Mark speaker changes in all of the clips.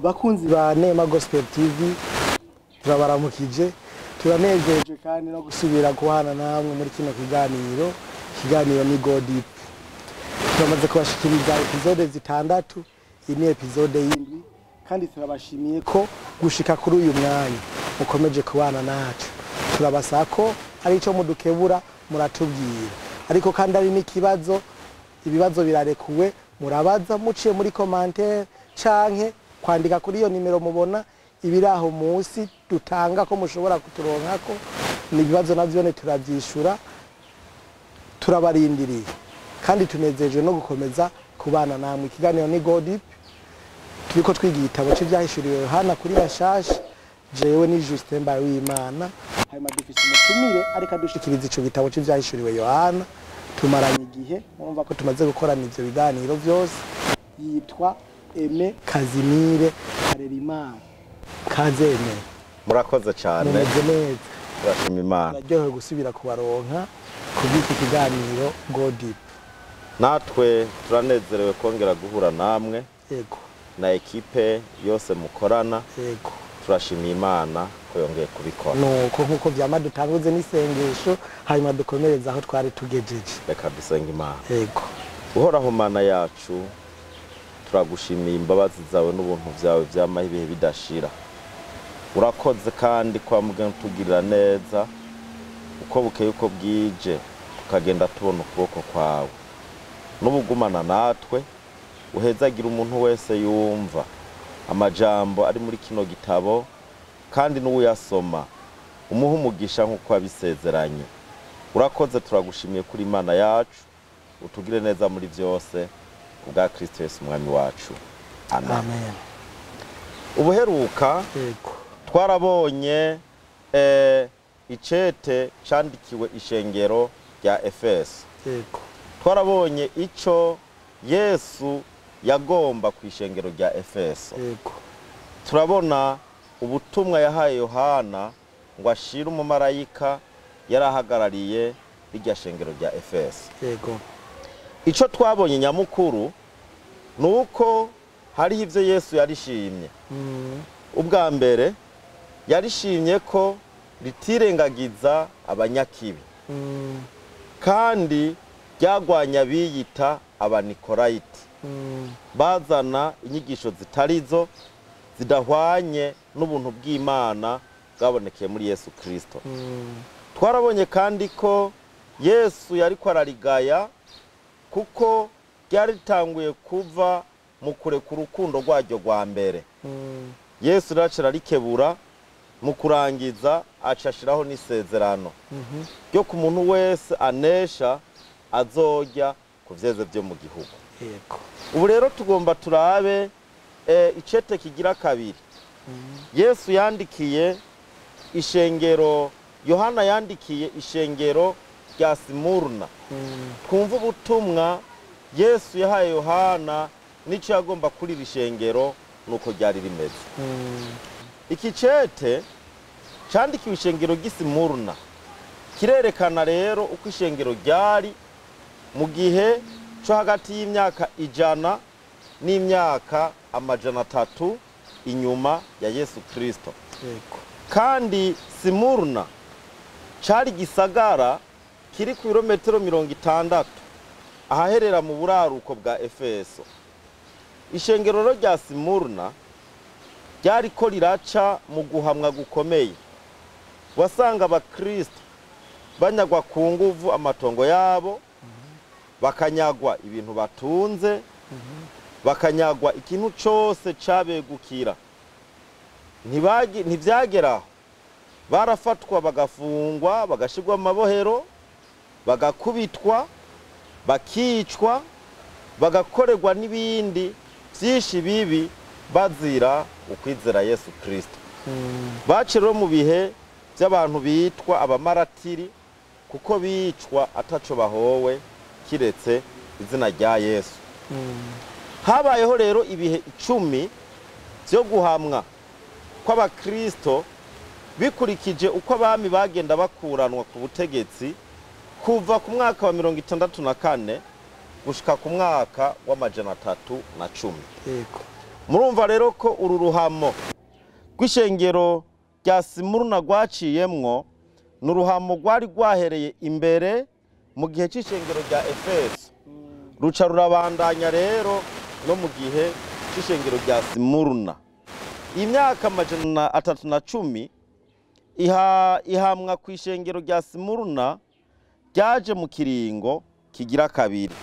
Speaker 1: Bakunzi ba Nema Gospel TV, turabaramukije, turanezereje kandi no gusubira kubana namwe muri kino kiganiro. Ikiganiro ni Go Deep. Turamaze kubashikiriza episode zitandatu, iyi ni episode y'indwi, kandi turabashimiye ko gushika kuri uyu mwanya mukomeje kubana nacu. Turabasaba ko ari ico mudukebura muratubwira, ariko kandi ari n'ikibazo, ibibazo birarekuwe, murabaza muciye muri commentaire canke kwandika kuri iyo nimero mubona ibiri aho munsi dutanga ko mushobora kuturonkako. Ni ibibazo navyo turavyishura. Turabarindiriye kandi tunezejwe no gukomeza kubana namwe. Ikiganiro ni Go Deep, turiko twiga igitabo c'Ivyahishuriwe Yohana kuri bashasha. Jewe ni Justin Mbaruwimana, hanyuma dufise umutumire ariko adushikiriza ico gitabo c'Ivyahishuriwe Yohana. Tumaranye igihe, murumva ko tumaze gukorana ivyo biganiro vyose. Yitwa Aime Kazimire Harerimana. Kaze, Aime.
Speaker 2: Murakoze cyane.
Speaker 1: Mumeze neza?
Speaker 2: Turashima Imana.
Speaker 1: Turaryohewe gusubira kubaronka kubw'iki kiganiro Go Deep.
Speaker 2: Natwe turanezerewe kongera guhura namwe na ekipe yose mukorana. Turashimiye Imana ko yongeye kubikora.
Speaker 1: Nuko nkuko vyama, dutanguze n'isengesho, hanyuma dukomereze aho twari tugejeje.
Speaker 2: Reka dusenge Imana.
Speaker 1: Yego.
Speaker 2: Uhoraho Mana yacu, turagushimiye imbabazi zawe n'ubuntu byawe byamaho ibihe bidashira. Urakoze kandi kwa muganga utugirira neza uko bukeye uko bwije, tukagenda tubona ukuboko kwawe n'ubugumana natwe. Uhezagira umuntu wese yumva amajambo ari muri kino gitabo, kandi n'uwuyasoma umuha umugisha nk'uko wabisezeranye. Urakoze, turagushimiye kuri Imana yacu. Utugire neza muri byose, kubwa Kristo Yesu Umwami wacu, amen.
Speaker 1: Amen.
Speaker 2: Ubuheruka twarabonye icete candikiwe ishengero rya Efeso. Twarabonye ico Yesu yagomba ku ishengero rya Efeso. Turabona ubutumwa yahaye Yohana ngo ashire umumarayika yarahagarariye rirya shengero rya Efeso. Ico twabonye nyamukuru ni uko hariho ivyo Yesu yarishimye. Ubwa mbere, yarishimye ko ritirengagiza abanyakibi, kandi ryagwanya abiyita Abanikolayiti bazana inyigisho zitarizo, zidahwanye n'ubuntu bw'Imana bwabonekeye muri Yesu Kristo. Twarabonye kandi ko Yesu yariko ararigaya kuko ryari ritanguye kuva mu kureka urukundo rwaryo rwa mbere. Yesu rero aca ararikebura, mu kurangiza aca ashiraho n'isezerano ryo ku muntu wese anesha azorya ku vyeze vyo mu gihugu. Ubu rero tugomba turabe icete kigira kabiri Yesu yandikiye ishengero, Yohana yandikiye ishengero rya Simuruna. Twumva ubutumwa Yesu yahaye Yohana n'ico yagomba kuri iri shengero nuko ryari rimeze. Iki cete candikiwe ishengero ry'Isimuruna kirerekana rero uko ishengero ryari mu gihe co hagati y'imyaka 100 n'imyaka 300 inyuma ya Yesu Kristo. Kandi Simuruna cari gisagara kiri ku birometero 60 ahaherera mu buraruko bwa Efeso. Ishengero rero rya Simuruna ryariko riraca mu guhamwa gukomeye. Wasanga abakristo banyagwa ku nguvu amatongo yabo, bakanyagwa ibintu batunze, bakanyagwa ikintu cose cabegukira. Ntivyageraho, barafatwa bagafungwa, bagashirwa mu mabohero, bagakubitwa, bakicwa, bagakorerwa n'ibindi vyinshi bibi bazira ukwizera Yesu Kristo. Baciye rero mu bihe by'abantu bitwa abamaratiri, kuko bicwa ataco bahowe kiretse izina rya Yesu. Habayeho rero ibihe 10 vyo guhamwa kw'abakristo bikurikije uko abami bagenda bakuranwa ku butegetsi kuva ku mwaka wa 64 gushika ku mwaka wa 310. Murumva rero ko uru ruhamo rw'ishengero rya Simuruna rwaciyemwo ni uruhamo rwari rwahereye imbere mu gihe c'ishengero rya Efeso, ruca rurabandanya rero no mu gihe c'ishengero rya Simuruna. Imyaka 310 ihamwa ku ishengero rya Simuruna ryaje mu kiringo kigira kabiri.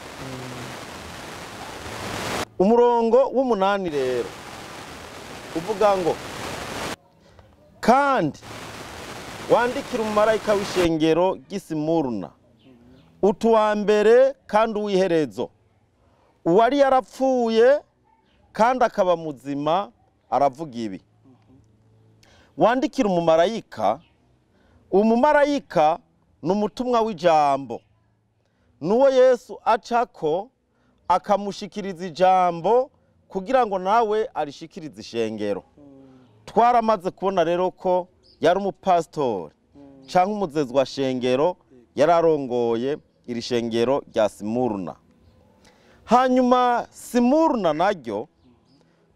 Speaker 2: Umurongo w'umunani rero uvuga ngo kandi wandikira umumarayika w'ishengero ry'Isimuruna utuwa mbere kandi uw'iherezo, uwari yarapfuye kandi akaba muzima aravuga ibi. Wandikira umumarayika, umumarayika ni umutumwa w'ijambo, nuwo Yesu acako akamushikiriza ijambo kugira ngo nawe arishikirize ishengero. Twaramaze kubona rero ko yari umupasitori canke umuzezwa shengero, yararongoye iri shengero rya Simuruna. Hanyuma Simuruna naryo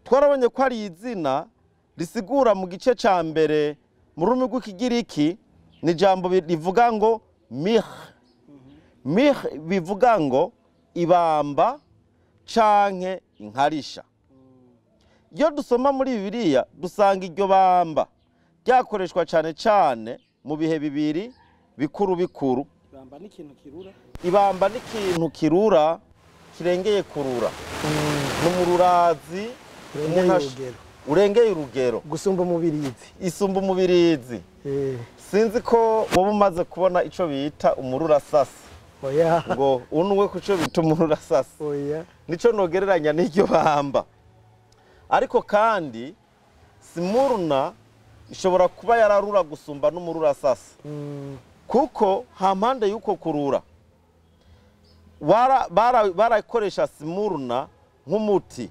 Speaker 2: twarabonye ko ari izina risigura mu gice ca mbere mu rurimi rw'Ikigiriki, ni ijambo rivuga ngo mih. Mih bivuga ngo ibamba canke inkarisha. Iyo dusoma muri Bibiliya dusanga iryo bamba ryakoreshwa cane cane mu bihe bibiri bikuru bikuru.
Speaker 1: Ibamba ni ikintu kirura.
Speaker 2: Ibamba ni ikintu kirura kirengeye kurura. Ni umururazi urengeye urugero,
Speaker 1: gusumba umubirizi,
Speaker 2: isumba umubirizi. Sinzi ko wowe umaze kubona ico bita umururasasi.
Speaker 1: Oya.
Speaker 2: Ngo unwe kuco bita umururasasi.
Speaker 1: Oya.
Speaker 2: Nico nogereranya n'iryo bamba. Ariko kandi Simuruna ishobora kuba yararura gusumba n'umururasasi. Kuko hampande yuko kurura barakoresha Simuruna nk'umuti.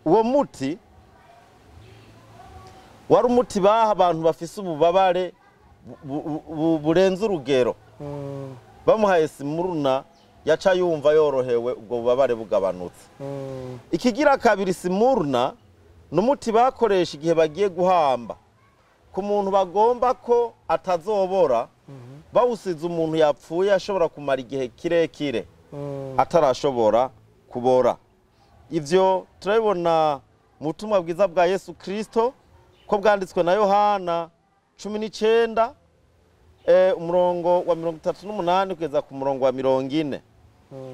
Speaker 2: Uwo muti wari umuti baha abantu bafise ububabare burenze urugero. Bamuhaye Simuruna yaca yumva yorohewe, ubwo bubabare bugabanutse. Ikigira kabiri, Simuruna n'umuti bakoresha igihe bagiye guhamba ku muntu bagomba ko atazobora, bawusize umuntu yapfuye ashobora kumara igihe kirekire atarashobora kubora. Ivyo turabibona mu butumwa bwiza bwa Yesu Kristo ko bwanditswe na Yohana 19 umurongo wa 38 kugeza ku murongo wa 40,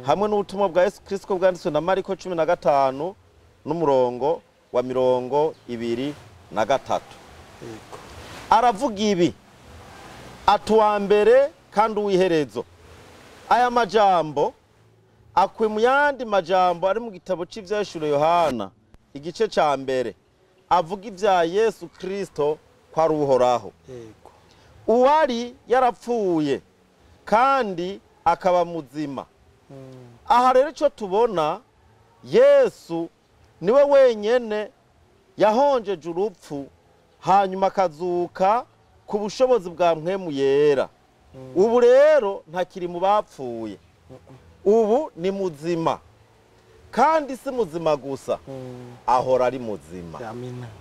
Speaker 2: hamwe n'ubutumwa bwa Yesu Kristo ko bwanditswe na Mariko 15 n'umurongo wa 23. Aravuga ibi atuwa mbere kandi uw'iherezo. Aya majambo akwe mu yandi majambo ari mu gitabo c'Ivyahishuriwe Yohana igice ca mbere, avuga ivya Yesu Kristo ko ari Uhoraho, uwari yarapfuye kandi akaba muzima. Aha rero ico tubona, Yesu niwe wenyene yahonjeje urupfu hanyuma akazuka ku bushobozi bwa Mpwemu Yera. Ubu rero ntakiri mu bapfuye, ubu ni muzima, kandi si muzima gusa, ahora ari muzima.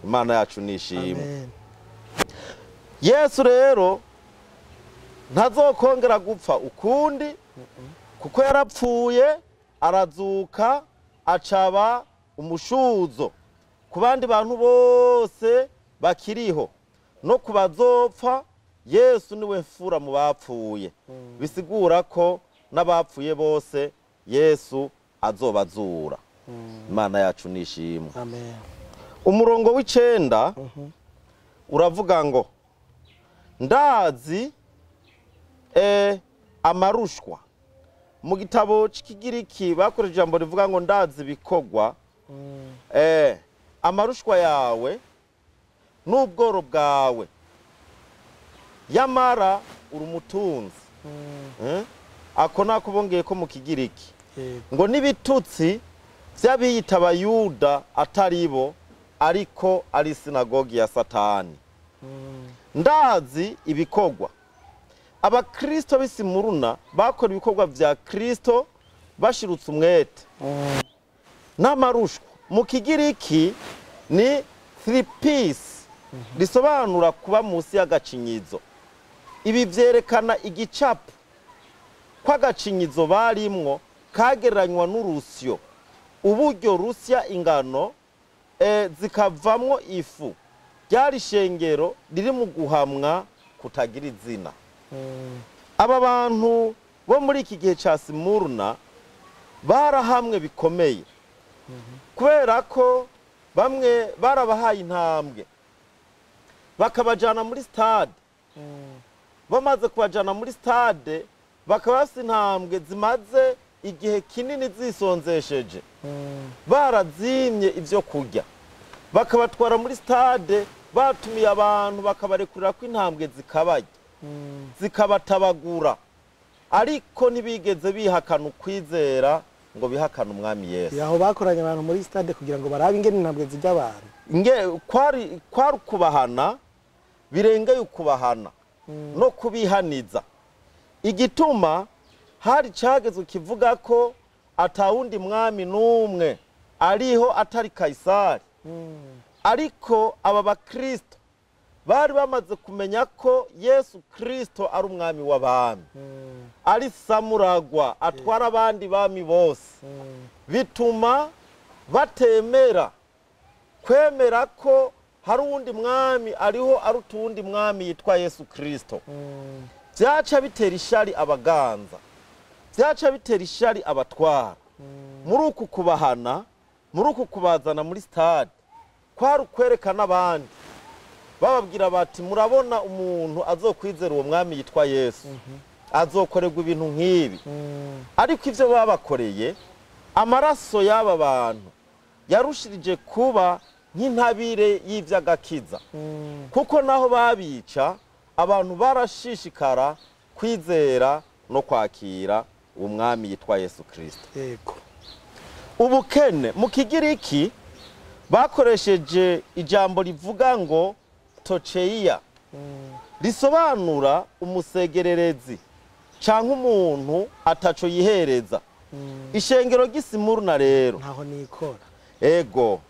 Speaker 2: Imana yacu nishimwe. Yesu rero ntazokongera gupfa ukundi, kuko yarapfuye arazuka acaba umushuzo ku bandi bantu bose bakiriho no kubazopfa. Yesu niwe mfura mu bapfuye, bisigura ko n'abapfuye bose Yesu azobazura. Imana yacu nishimwe.
Speaker 1: Amen.
Speaker 2: Umurongo w'icenda uravuga ngo ndazi amarushwa. Mu gitabo c'Ikigiriki bakoresheje ijambo rivuga ngo ndazi ibikorwa, amarushwa yawe n'ubworo bwawe, yamara uri umutunzi. Ako nako bongeye ko mu Kigiriki ngo n'ibitutsi vy'abiyita Abayuda atari bo, ariko ari sinagogi ya Satani. Ndazi ibikorwa. Abakristo b'Isimuruna bakora ibikorwa vya Kristo bashirutse umwete n'amarushwa. Mu Kigiriki ni thripis, risobanura kuba munsi y'agacinyizo. Ibi vyerekana igicapo kw'agacinyizo barimwo kagereranywa n'urusyo, uburyo rusya ingano zikavamwo ifu. Ryari ishengero riri mu guhamwa kutagira izina. Aba bantu bo muri iki gihe ca Simuruna barahamwe bikomeye, kubera ko bamwe barabahaye intambwe bakabajana muri stade. Bamaze kubajana muri stade, bakaba bafise intambwe zimaze igihe kinini zisonzesheje, barazimye ivyo kurya, bakabatwara muri stade, batumiye abantu, bakabarekurira ko intambwe zikabarya, zikabatabagura, ariko ntibigeze bihakana ukwizera ngo bihakane umwami Yesu.
Speaker 1: Aho bakoranye abantu muri stade kugira ngo barabe ingene intambwe zijya abantu.
Speaker 2: Kwari ukubahana birengeye ukubahana no kubihaniza. Igituma hari cagezwe kivuga ko atawundi mwami n'umwe ariho atari Kaisari. Ariko aba bakristo bari bamaze kumenya ko Yesu Kristo ari umwami w'abami, ari samuragwa atwara abandi bami bose. Bituma batemera kwemera ko hari uwundi mwami ariho aruta uwundi mwami yitwa Yesu Kristo. Vyaca bitera ishari abaganza, vyaca bitera ishari abatwara. Muri uku kubahana, muri uku kubazana muri stade, kwari ukwerekana abandi, bababwira bati murabona umuntu azokwizera uwo mwami yitwa Yesu, azokorerwa ibintu nk'ibi. Ariko ivyo babakoreye, amaraso y'aba bantu yarushirije kuba nk'intabire y'ivy'agakiza, kuko naho babica abantu barashishikara kwizera no kwakira uwo mwami yitwa Yesu Kristo.
Speaker 1: Yego.
Speaker 2: Ubukene mu Kigiriki bakoresheje ijambo rivuga ngo tocheia, risobanura umusegererezi canke umuntu ataco yihereza. Ishengero ry'Isimuruna rero
Speaker 1: ntaho nikora.
Speaker 2: Ego,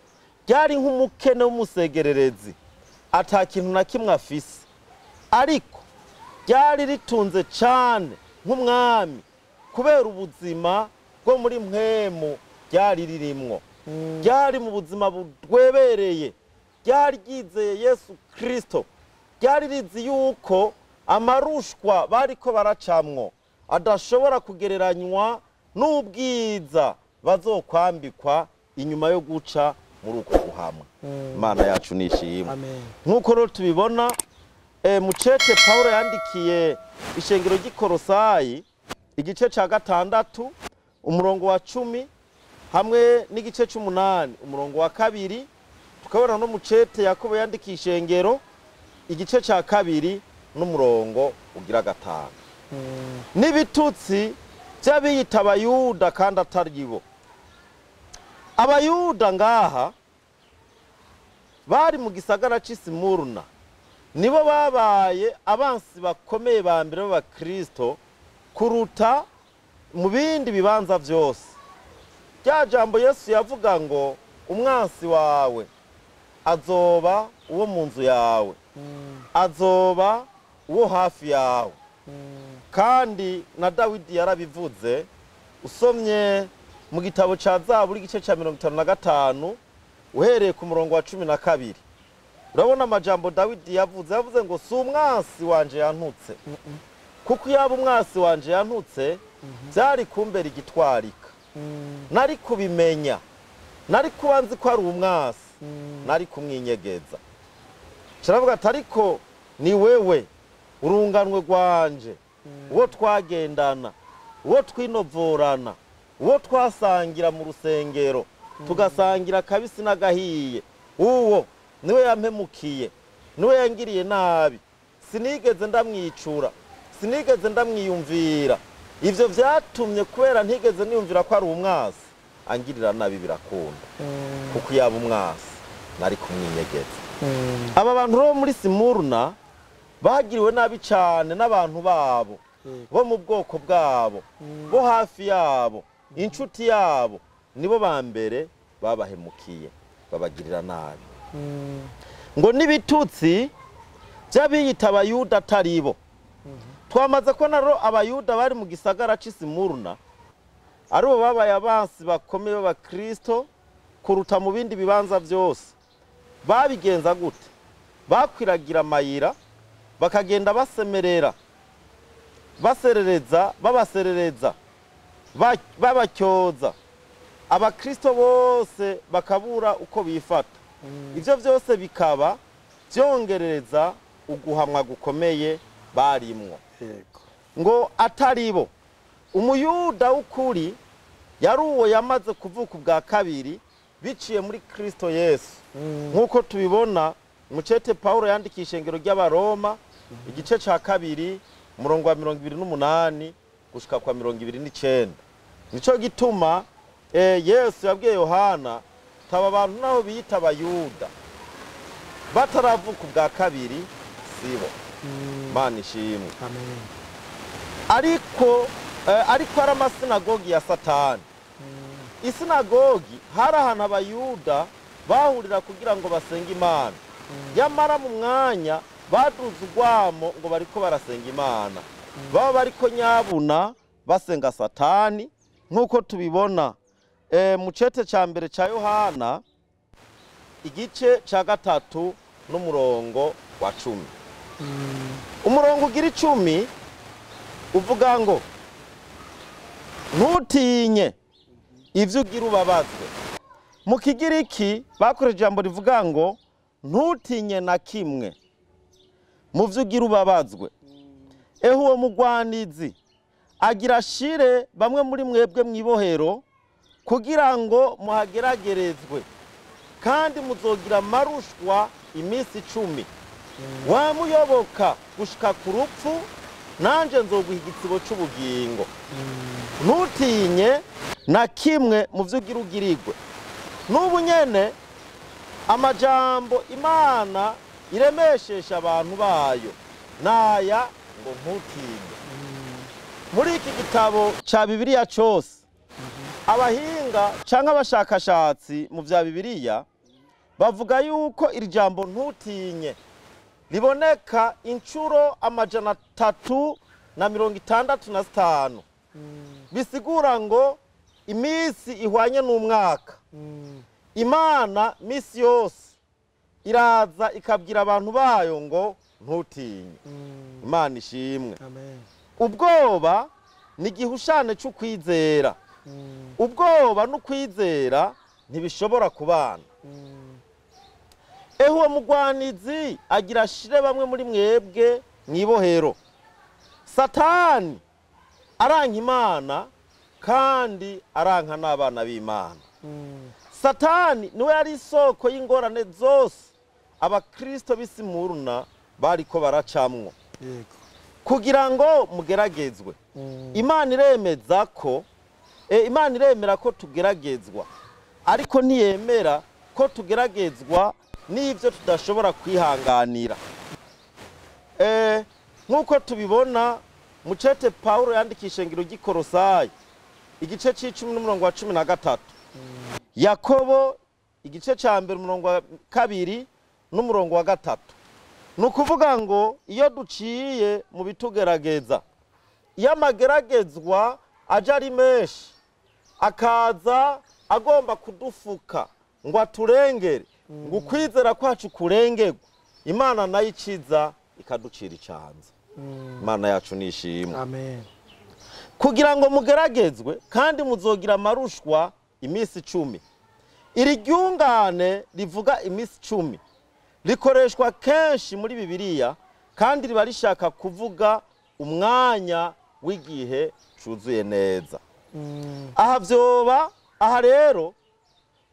Speaker 2: ryari nk'umukene w'umusegererezi ata kintu na kimwe afise, ariko ryari ritunze cane nk'umwami kubera ubuzima bwo muri mpwemu ryari ririmwo. Ryari mu buzima budwebereye, ryari ryizeye Yesu Kristo, ryari rizi yuko amarushwa bariko baracamwo adashobora kugereranywa n'ubwiza bazokwambikwa inyuma yo guca muri uko guhamwa. Imana yacu nishimwe. Nk'uko rero tubibona mucete Paulo yandikiye ishengero ry'Ikorosayi igice ca 6 umurongo wa 10 hamwe n'igice c'8 umurongo wa 2, tukabona no mucete Yakobo yandikiye ishengero igice ca 2 n'umurongo ugira 5. N'ibitutsi by'abiyita Abayuda kandi atari bo. Abayuda ngaha bari mu gisagara c'Isimuruna, nibo babaye abansi bakomeye ba mbere b'Abakristo kuruta mu bindi bibanza vyose. Rya jambo Yesu yavuga ngo umwansi wawe azoba uwo mu nzu yawe, azoba uwo hafi yawe. Kandi na Dawidi yarabivuze, usomye mu gitabo ca Zaburi igice ca 55 uhereye ku murongo wa 12, urabona amajambo Dawidi yavuze. Yavuze ngo si umwansi wanje yantutse, kuko yaba umwansi wanje yantutse byari kumbera igitwarika, nari kubimenya, nari kuba nzi ko ari umwansi, nari kumwinyegeza. Kiravuga ati ariko ni wewe urunganwe rwanje, uwo twagendana, uwo twinovorana, uwo twasangira mu rusengero, tugasangira kabisi n'agahiye, uwo niwe yampemukiye, niwe yangiriye nabi, sinigeze ndamwicura, sinigeze ndamwiyumvira. Ivyo vyatumye kubera ntigeze niyumvira ko ari umwasi, angirira nabi birakunda, kuko yaba umwasi nari kumwinyegeza. Aba bantu bo muri Simuruna bagiriwe nabi cane n'abantu babo bo mu bwoko bwabo, bo hafi yabo, inshuti yabo, nibo ba mbere babahemukiye babagirira nabi. Ngo n'ibitutsi by'abiyita Abayuda atari bo. Twamaze ko naro Abayuda bari mu gisagara c'Isimuruna aribo babaye abansi bakomeye b'Abakristo kuruta mu bindi bibanza byose. Babigenza gute? Bakwiragira amayira, bakagenda basemerera, baserereza, babaserereza, babacyoza Abakristo bose, bakabura uko bifata. Ibyo byose bikaba byongerereza uguhamwa gukomeye barimwo. Ngo atari bo. Umuyuda w'ukuri yari uwo yamaze kuvuka ubwa kabiri biciye muri Kristo Yesu, nk'uko tubibona mu cete Pawulo yandikisha ishengero ry'Abaroma, igice ca 2, umurongo wa 28 gushika kwa 29. Nico gituma Yesu yabwiye Yohana taba abantu naho biyita Abayuda bataravuka ubwa kabiri sibo. Mana ishimwe.
Speaker 1: Amen.
Speaker 2: Ariko ari amasinagogi ya Satani. Isinagogi hari ahantu Abayuda bahurira kugira ngo basenge Imana. Yamara mu mwanya baduze urwamo ngo bariko barasenga Imana, baba bariko nyabuna basenga Satani, nk'uko tubibona mu cete ca mbere ca Yohana, igice ca 3 n'umurongo wa 10. Umurongo ugira 10 uvuga ngo ntutinye ivyo ugira ubabazwe. Mu Kigiriki bakoresheje ijambo rivuga ngo ntutinye na kimwe mu vyo ugira ubabazwe. Eho uwo mugwanizi agira ashire bamwe muri mwebwe mw'ibohero kugira ngo muhageragerezwe, kandi muzogira amarushwa iminsi 10. Wamuyoboka gushika ku rupfu, nanje nzoguha igitsibo c'ubugingo. Ntutinye na kimwe mu vyo ugira ugirigwe. N'ubu nyene amajambo Imana iremeshesha abantu bayo naya ngo ntutinye. Muri iki gitabo ca Bibiliya cose, abahinga canke abashakashatsi mu vya Bibiliya bavuga yuko iri jambo ntutinye liboneka inshuro 365, bisigura ngo iminsi ihwanye n'umwaka. Imana misi yose iraza ikabwira abantu bayo ngo ntutinye. Imana ishimwe.
Speaker 1: Amen.
Speaker 2: Ubwoba ni igihushane c'ukwizera. Ubwoba n'ukwizera ntibishobora kubana. Eho uwo mugwanizi agira ashire bamwe muri mwebwe mw'ibohero. Satani aranka Imana kandi aranka n'abana b'Imana. Satani niwe yari isoko y'ingorane zose Abakristo b'Isimuruna bariko baracamwo. Kugira ngo mugeragezwe. Imana iremeza ko Imana iremera ko tugeragezwa, ariko ntiyemera ko tugeragezwa n'ivyo tudashobora kwihanganira. Nk'uko tubibona mu cete Pawulo yandikisha ishengero ry'Ikorosayi, igice c'icumi n'umurongo wa 13, Yakobo igice ca 1 umurongo wa 2 n'umurongo wa 3. Ni ukuvuga ngo iyo duciye mu bitugerageza, iyo amageragezwa aje ari menshi akaza agomba kudufuka ngo aturengere, ngo ukwizera kwacu kurengerwe, Imana nayo iciza ikaducira icanza. Imana yacu nishimwe.
Speaker 1: Amen.
Speaker 2: Kugira ngo mugeragezwe kandi muzogira amarushwa iminsi 10. Iri ryungane rivuga iminsi 10 rikoreshwa kenshi muri Bibiliya, kandi riba rishaka kuvuga umwanya w'igihe cuzuye neza. Aha vyoba, aha rero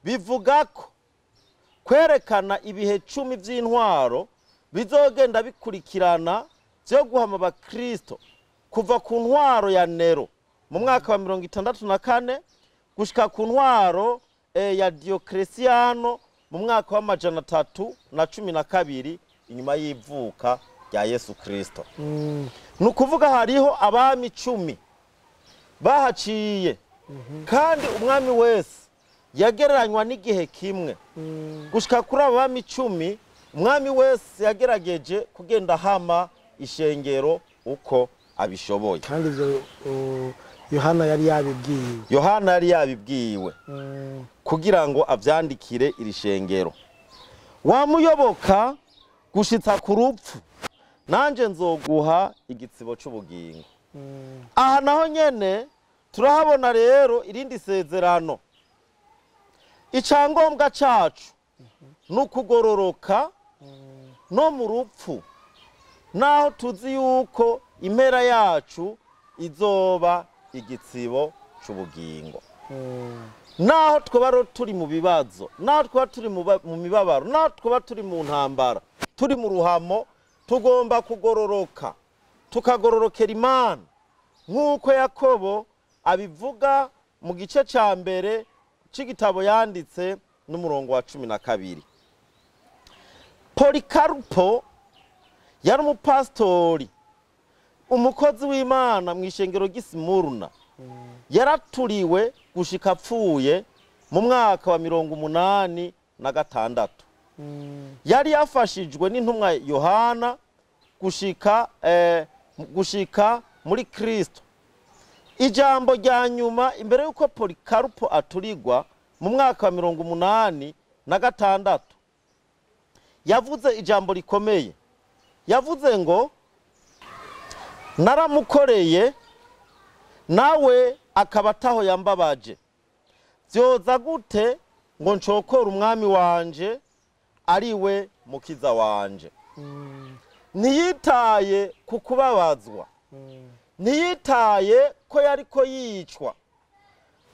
Speaker 2: bivuga ko kwerekana ibihe 10 vy'intwaro bizogenda bikurikirana vyo guhama Abakristo kuva ku ntwaro ya Nero mu mwaka wa 64 gushika ku ntwaro ya Diocletiano mu mwaka wa 312 inyuma y'ivuka rya Yesu Kristo. Ni ukuvuga hariho abami 10 bahaciye, kandi umwami wese yagereranywa n'igihe kimwe. Gushika kuri abo bami 10, umwami wese yagerageje kugenda hama ishengero uko abishoboye.
Speaker 1: Kandi ivyo Yohana yari yabibwiwe.
Speaker 2: Yohana yari yabibwiwe kugira ngo avyandikire iri shengero. Wamuyoboka gushitsa ku rupfu, nanje nzoguha igitsibo c'ubugingo. Aha naho nyene turahabona rero irindi sezerano. Icangombwa cacu nukugororoka no mu rupfu, naho tuzi yuko impera yacu izoba igitsibo c'ubugingo. Naho twaba turi mu bibazo, naho twaba turi mu mibabaro, naho twaba turi mu ntambara, turi mu ruhamo, tugomba kugororoka, tukagororokera Imana nk'uko Yakobo abivuga mu gice ca mbere c'igitabo yanditse n'umurongo wa 12. Polikarupo yari umupastori, umukozi w'Imana mu ishengero ry'Isimuruna. Yaraturiwe gushika apfuye mu mwaka wa 86. Yari yafashijwe n'intumwa Yohana gushika muri Kristo. Ijambo rya nyuma imbere yuko Polikarupo aturigwa mu mwaka wa 86, yavuze ijambo rikomeye. Yavuze ngo naramukoreye nawe akaba ataho yambabaje, vyoza gute ngo ncokore umwami wanje ariwe mukiza wanje. Ntiyitaye ku kubabazwa, ntiyitaye ko yariko yicwa,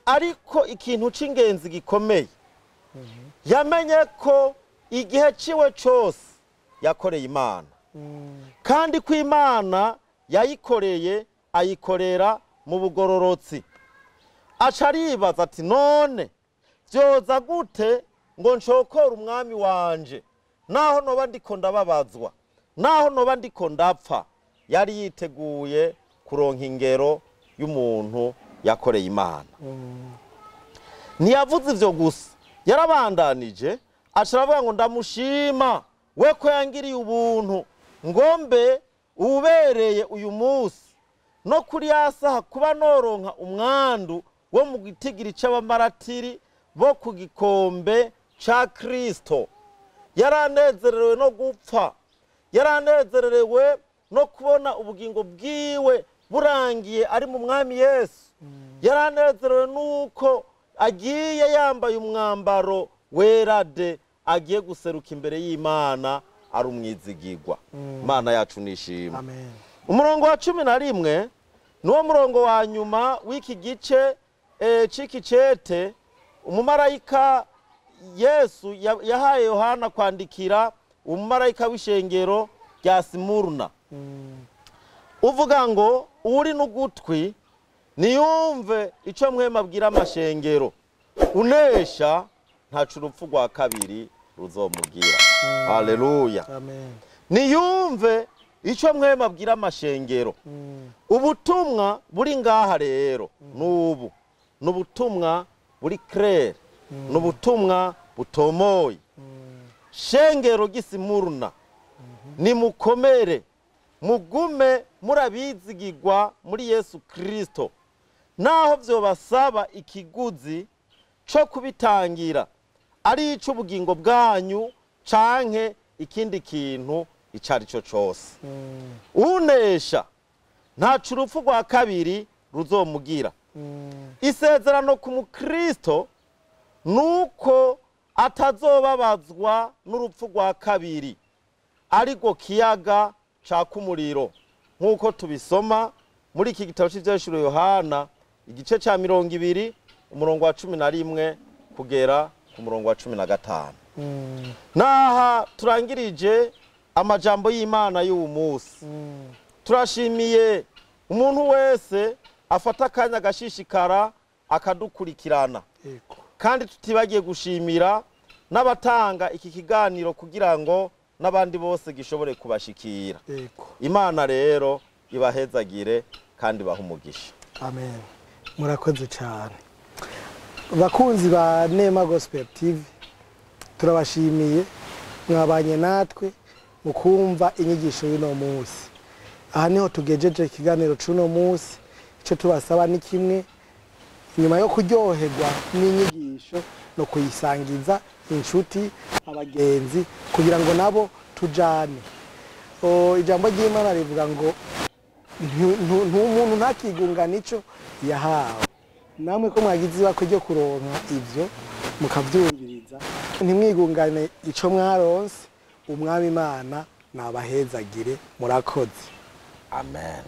Speaker 2: ariko ikintu c'ingenzi gikomeye yamenye ko igihe ciwe cose yakoreye Imana, kandi ko Imana yayikoreye ayikorera mu bugororotsi. Aca aribaza ati none vyoza gute ngo ncokore umwami wanje naho noba ndiko ndababazwa, naho noba ndiko ndapfa. Yari yiteguye kuronka ingero y'umuntu yakoreye Imana. Ntiyavuze ivyo gusa, yarabandanije aca aravuga ngo ndamushima we ko yangiriye ubuntu ngombe ubereye uyu munsi no kuri ya saha kuba noronka umwandu wo mu gitigiri c'abamaratiri bo ku gikombe ca Kristo. Yaranezerewe no gupfa, yaranezerewe no kubona ubugingo bwiwe burangiye ari mu mwami Yesu. Yaranezerewe nuko agiye yambaye umwambaro wera de, agiye guseruka imbere y'Imana ari umwizigirwa. Imana yacu nishimwe.
Speaker 1: Amen.
Speaker 2: Umurongo wa 11 nuwo murongo wa nyuma w'iki gice c'iki cete. Umumarayika Yesu yahaye Yohana kwandikira umumarayika w'ishengero rya Simuruna, uvuga ngo uri n'ugutwi niyumve ico mwema abwira amashengero, unesha ntaco urupfu rwa kabiri ruzomugira. Haleluya.
Speaker 1: Amen.
Speaker 2: Niyumve ico mwema abwira amashengero. Ubutumwa buri ngaha rero nubu nubutumwa buri clair, nubutumwa butomoye. Shengero ry'Isimuruna, nimukomere mugume murabizigirwa muri Yesu Kristo, naho vyobasaba ikiguzi co kubitangira ari ic'ubugingo bwanyu canke ikindi kintu icari cyo cose. Unesha ntaco urupfu rwa kabiri ruzomugira. Isezerano ku mukristo nuko atazobabazwa n'urupfu rwa kabiri, ariko kiyaga caka umuriro, nk'uko tubisoma muri iki gitabo c'Ivyahishuriwe Yohana igice ca 20 umurongo wa 11 kugera ku murongo wa 15. Naha turangirije amajambo y'Imana y'uwu munsi. Turashimiye umuntu wese afata akanya agashishikara akadukurikirana, kandi tutibagiye gushimira n'abatanga iki kiganiro kugira ngo n'abandi bose gishobore kubashikira. Imana rero ibahezagire kandi bahe umugisha.
Speaker 1: Amen. Murakoze cyane. Bakunzi ba Nema Gospel TV, turabashimiye mwabanye natwe mu kumva inyigisho y'uno munsi. Aha niho tugejeje ikiganiro c'uno munsi. Icyo tubasaba ni kimwe: nyuma yo kuryoherwa n'inyigisho no kuyisangiza inshuti, abagenzi, kugira ngo nabo tujane. Ijambo ry'Imana rivuga ngo umuntu ntakigungane ico yahawe. Namwe ko mwagize ibakwe ryo kuronka ivyo mukavyumviriza, ntimwigungane ico mwaronse. Umwami Imana nabahezagire. Murakoze.
Speaker 2: Amen.